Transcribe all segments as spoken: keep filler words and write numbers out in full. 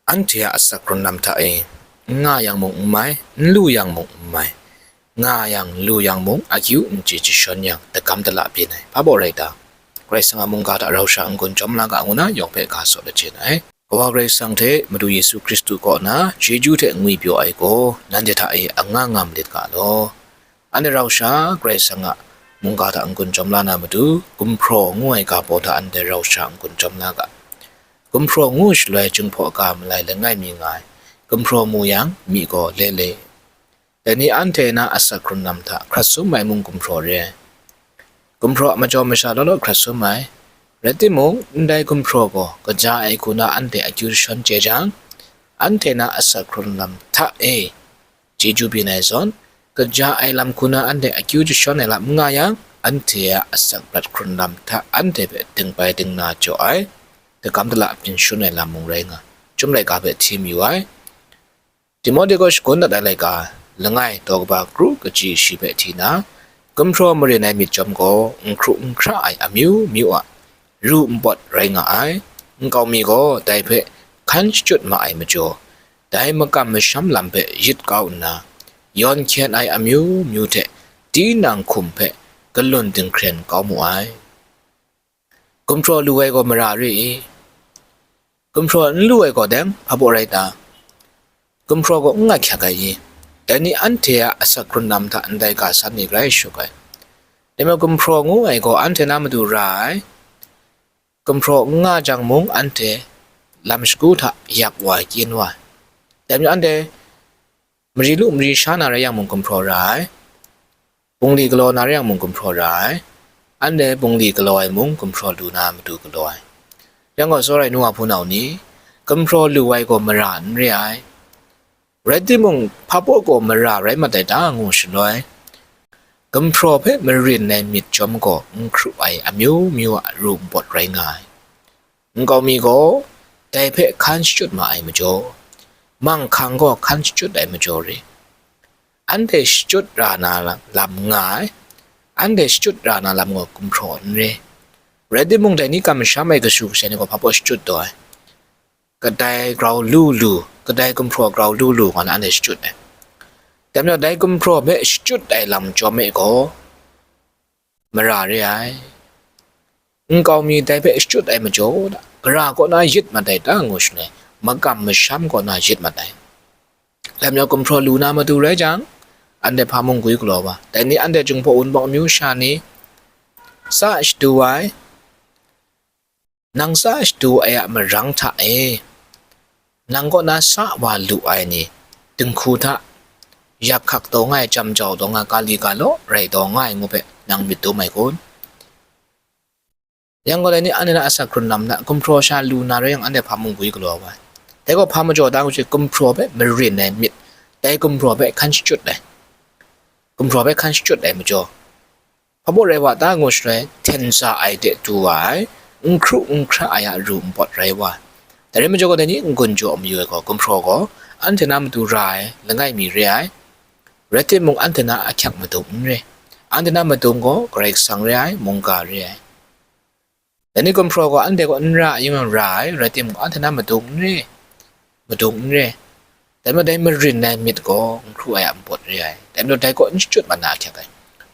Anhte a asak hkrun lam hta e, n nga yang mung n mai, n lu yang mung n mai, nga yang, lu yang mung, akyu n chye jashawn yang, dagam dala byin ai, hpa baw rai ta? Karai Kasang a mungga hta rau sha n-gun chyawm la ga ngu na, yawng hpe ga saw lajin ai. Kawa Karai Kasang hte Madu Yesu Hkristu kaw na chyeju hte ngwipyaw ai gaw, nanhte hta e anga nga malit ga law. Anhte rau sha Karai Kasang a mungga hta n-gun chyawm la na matu, gumhpraw ngu ai ga baw hta anhte rau sha n-gun chyawm la ga. Gumhpraw ngu shaloi, Jinghpaw ga malai langai mi nga ai, gumhpraw mu yang, myi gaw le le. Dai ni anhte na asak hkrun lam hta hkrat sum ai mung gumhpraw re ai. Gumhpraw a majaw masha law law hkrat sum ai. Rai timung, ndai gumhpraw gaw kaja ai hku na anhte akyu jashawn chye jang, anhte na asak hkrun lam hta e chyeju byin ai zawn, kaja ai lam hku na anhte akyu jashawn ai lam n nga yang, anhte a asak prat hkrun lam hta anhte hpe dingbai dingna jaw ai, dagam dala byin shangun ai lam mung rai nga, Chyum laika hpe hti mayu ai. Timohti kaw shagun dat ai laika, langai, daw kaba kru kaji shi hpe hti na, gumhpraw marin ai myit chyawm gaw n hkru n hkra ai amyu myu a ru npawt rai nga ai. Nkau mi gaw dai hpe hkan shachyut ma ai majaw, dai makam masham lam hpe yit kau nna, yawn hkyen ai amyu myu hte tinang hkum hpe galun dinghkren kau mu ai. Gumhpraw lu ai gaw mara re i? Gumhpraw n lu ai gaw deng, hpa baw rai ta? Gumhpraw gaw n nga hkyak ai i? Dai ni anhte a asak hkrun lam hta ndai ga san ni grai shut ai. Dai majaw gumhpraw ngu ai gaw anhte na matu ra ai. Gumhpraw n nga jang mung, anhte lam shagu hta yak wa ai, kyin wa ai. Dai majaw anhte mari lu mari sha na rai yang mung gumhpraw ra ai. Bungli galaw na rai yang mung gumhpraw ra ai. Anhte bungli galaw ai mung gumhpraw lu na matu galaw ai. Yang gaw, tsawra ai nu wa hpunau ni, gumhpraw lu ai gaw mara n re ai. Rai timung, hpa baw gaw mara rai mat ai ta ngu shaloi, gumhpraw hpe marin ai myit chyawm gaw n hkru ai amyu myu a ru npawt rai nga ai. Nkau mi gaw dai hpe hkan shachyut ma ai majaw, manghkang gaw hkan shachyut ai majaw re. Anhte shachyut ra na lam nga ai, anhte shachyut ra na lam gaw gumhpraw n re. Rai timung, dai ni kamsham ai kashu kasha ni gaw hpa baw shachyut taw ai? Kadai grau lu lu, kadai gumhpraw grau lu lu nga na anhte shachyut ai. Dai majaw dai gumhpraw hpe shachyut ai lam chyawm e gaw, mara re ai. Nkau mi dai hpe shachyut ai majaw, gara kaw na yit mat ai ta ngu shaloi, makam masham kaw na yit mat ai. Dai majaw gumhpraw lu na matu rai jang, anhte hpa mung gwi galaw wa? Dai ni anhte Jinghpaw Wunpawng amyu sha ni, sa shadu ai, nang sa shadu ai a marang hta e, nang kaw na sa wa lu ai ni, dinghku hta, yak hkak taw nga ai, jam jau taw nga ai, kali ga law rai taw nga ai ngu hpe nang myit dum ai kun? Yang gaw, dai ni anhte na asak hkrun lam hta gumhpraw sha lu na rai yang, anhte hpa mung gwi galaw wa ai? Dai gaw hpa majaw ta ngu shi, gumhpraw hpe marin ai myit, dai gumhpraw hpe hkan shachyut ai, gumhpraw hpe hkan shachyut ai majaw, hpa baw rai wa ta ngu shaloi, hten sa ai de du wa ai, n hkru n hkra ai a ru npawt rai wa ai. Dai rai majaw gaw, dai ni n-gun jaw mayu ai gaw, gumhpraw gaw anhte na matu ra ai langai mi re ai. Rai timung, anhte na ahkyak madung n re. Anhte na madung gaw Karai Kasang re ai, mungga re ai. Dai ni gumhpraw gaw anhte kaw n ra a yin ra ai, rai timung, anhte na madung n re, madung n re. Dai majaw dai marin ai myit gaw n hkru ai a npawt re ai. Dai majaw dai kaw n shachyut mat na ahkyak ai.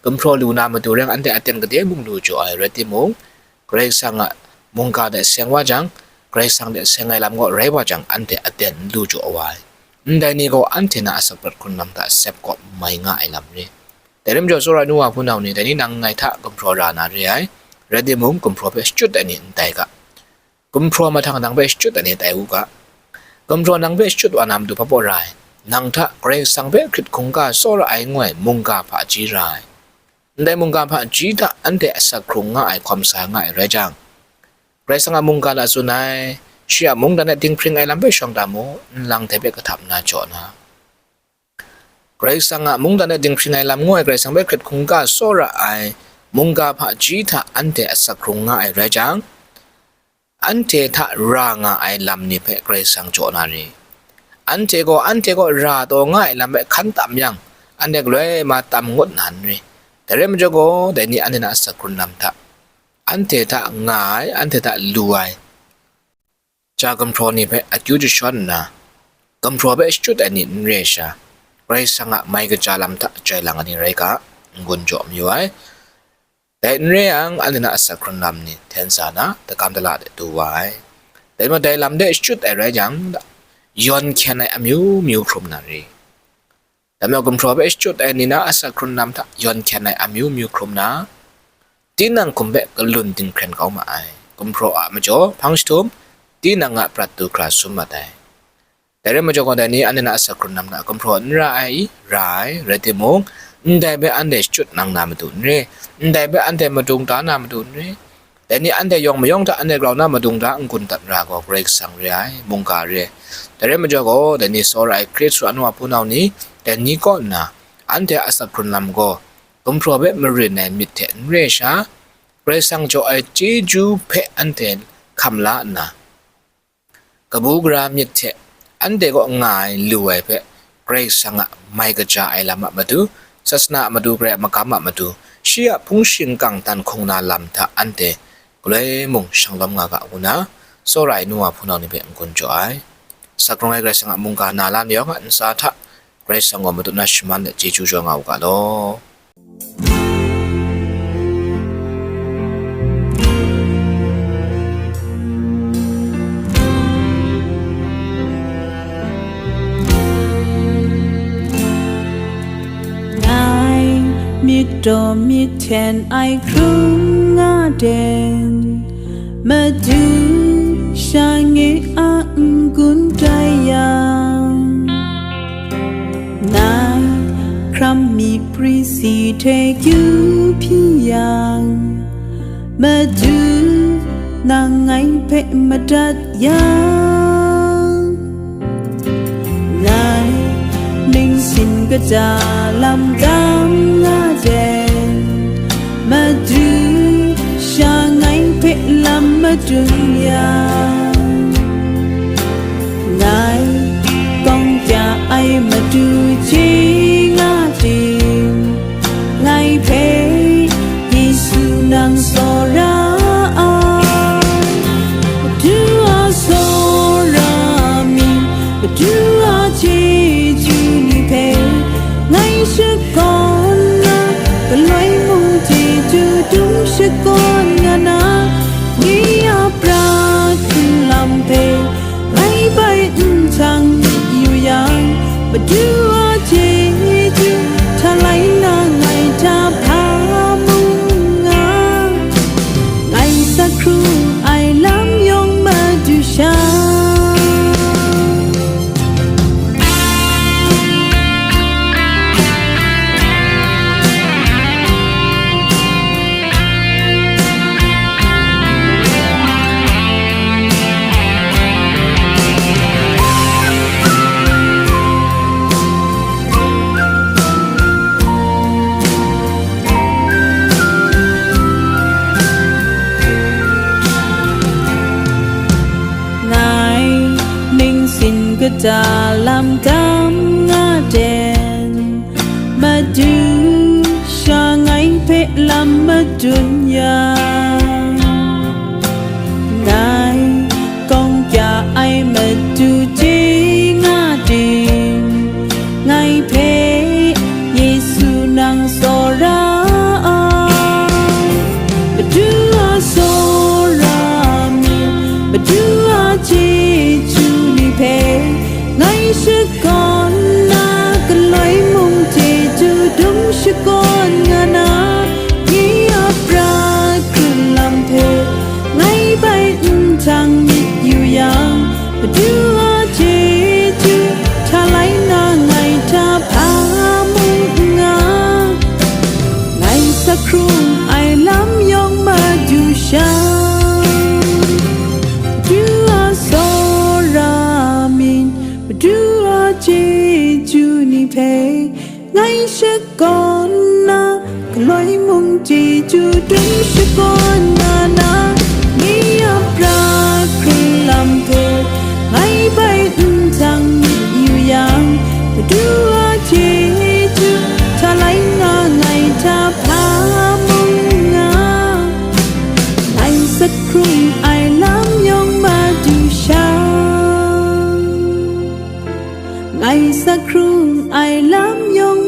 Gumhpraw lu na matu rai yang, anhte aten kade mung lu jaw ai, rai timung, Karai Kasang a mungga de seng wa jang, Karai Kasang de seng ai lam gaw rai wa jang, anhte aten n lu jaw wa ai. Ndai ni gaw anhte na asak prat hkrun lam hta sep kawp mai nga ai lam re. Dai rai majaw, tsawra ai nu wa hpunau ni, dai ni nang ngai hta gumhpraw ra na re ai, rai timung, gumhpraw hpe shachyut ai ni n tai ga. Gumhpraw mahtang nang hpe shachyut ai ni tai u ga. Gumhpraw nang hpe shachyut wa na matu hpa baw ra ai? Nang hta Karai Kasang hpe hkrit hkungga tsawra ai ngu ai mungga hpaji ra ai. Ndai mungga hpaji hta anhte asak hkrung nga ai, hkawm sa nga ai rai jang, Karai Kasang a mungga hta tsun ai, shi a mungdan e dinghpring ai lam hpe shawng da mu, nlang dai hpe kahtap nna jaw na. Karai Kasang a mungdan e dinghpring ai lam ngu ai, Karai Kasang hpe hkrit hkungga tsawra ai mungga hpaji hta anhte asak hkrung nga ai rai jang, anhte hta ra nga ai lam ni hpe Karai Kasang jaw na re. Anhte gaw anhte kaw ra taw nga ai lam hpe hkan tam yang, anhte galoi ma tam ngut na n re. Dai rai majaw gaw, dai ni anhte na asak hkrun lam hta, anhte hta nga ai, anhte hta lu ai, Cha gumhpraw ni hpe akyu jashawn nna, gumhpraw hpe shachyut ai ni n re sha, Karai Kasang a mai kaja lam hta jai lang ai ni rai ga, n-gun jaw mayu ai. Dai n re yang, anhte na asak hkrun lam ni hten sa na, dagam dala de du wa ai. Dai majaw dai lam de shachyut ai rai jang, yawn hkyen ai amyu myu hkrum na re. Dai majaw gumhpraw hpe shachyut ai ni na asak hkrun lam hta yawn hkyen ai amyu myu hkrum na, tinang hkum hpe kalun dinghkren kau ma ai. Gumhpraw a majaw hpang jahtum, tinang a prat du hkra sum mat ai. Dai rai majaw gaw, dai ni anhte na asak hkrun lam hta gumhpraw n ra ai i? Ra ai, rai timung, ndai hpe anhte shachyut nang na matu n re, ndai hpe anhte madung da na matu n re. Dai ni anhte yawng mayawng hta anhte grau na madung da n-gun dat ra gaw, Karai Kasang re ai, mungga re ai. Dai rai majaw gaw, dai ni tsawra ai Hkristu a nu a hpunau ni, dai ni kaw nna, anhte a asak hkrun lam gaw, gumhpraw hpe marin ai myit hte n re sha, Karai Kasang jaw ai chyeju hpe anhte hkam la nna, kabu gara myit hte anhte kaw nga ai lu ai hpe, Karai Kasang a mai kaja ai lam a matu, sasana a matu, Karai a magam a matu, shi a hpung shingkang dan hkung na lam hta anhte galoi mung shanglawm nga ga ngu na, tsawra ai nu wa hpunau ni hpe n-gun jaw ai. Asak hkrung ai Karai Kasang a mungga na lam yawng a ntsa hta, Karai Kasang gaw madu na shaman let chyeju jaw nga u ga law. Ngai myit daw myit hten ai hkrum nga den, Madu shange a n-gun tai yang, ngai hkram mi pri si hte kyu hpyi yang, Madu nang ngai hpe madat yang, ngai ningsin kata lam tam nga den, Madu sha ngai hpe lam madun yang, ngai kawng kya ai Madu chye nga ting, ngai hpe Yesu nang tsawra ai. Madu a tsawra mi, Madu a chyeju ni hpe ngai shakawn na, galoi mung chyeju dum shakawn nga na, nye a pra hkrun lam hpe ngai bai n htang myit yu yang, Madu a chyeju hta lai na ngai hta hpa mung nga, ngai asak hkrung ai lam yawng Madu sha. Ngai ningsin kata lam tam nga den, Madu sha ngai hpe lam madun yang, ngai kawng kya ai Madu chye nga ting, ngai hpe Yesu nang tsawra ai. Madu a tsawra mi, Madu a chyeju ni hpe ngai shakawn na, galoi mung chyeju dum shakawn nga na, nye a pra hkrun lam hpe ngai bai n htang myit yu yang, Madu a chyeju hta lai na ngai hta hpa mung n nga, ngai asak hkrung ai lam yawng Madu sha. Madu a tsawra myit, Madu a chyeju ni hpe ngai shakawn na, galoi mung chyeju dum shakawn nga na, nye a pra hkrun lam hpe ngai bai n htang myit yu yang, Madu a chyeju hta lai nga ngai hta hpa mung n nga, ngai asak hkrung ai lam yawng Madu sha. Ai sakhrum ai lam yawng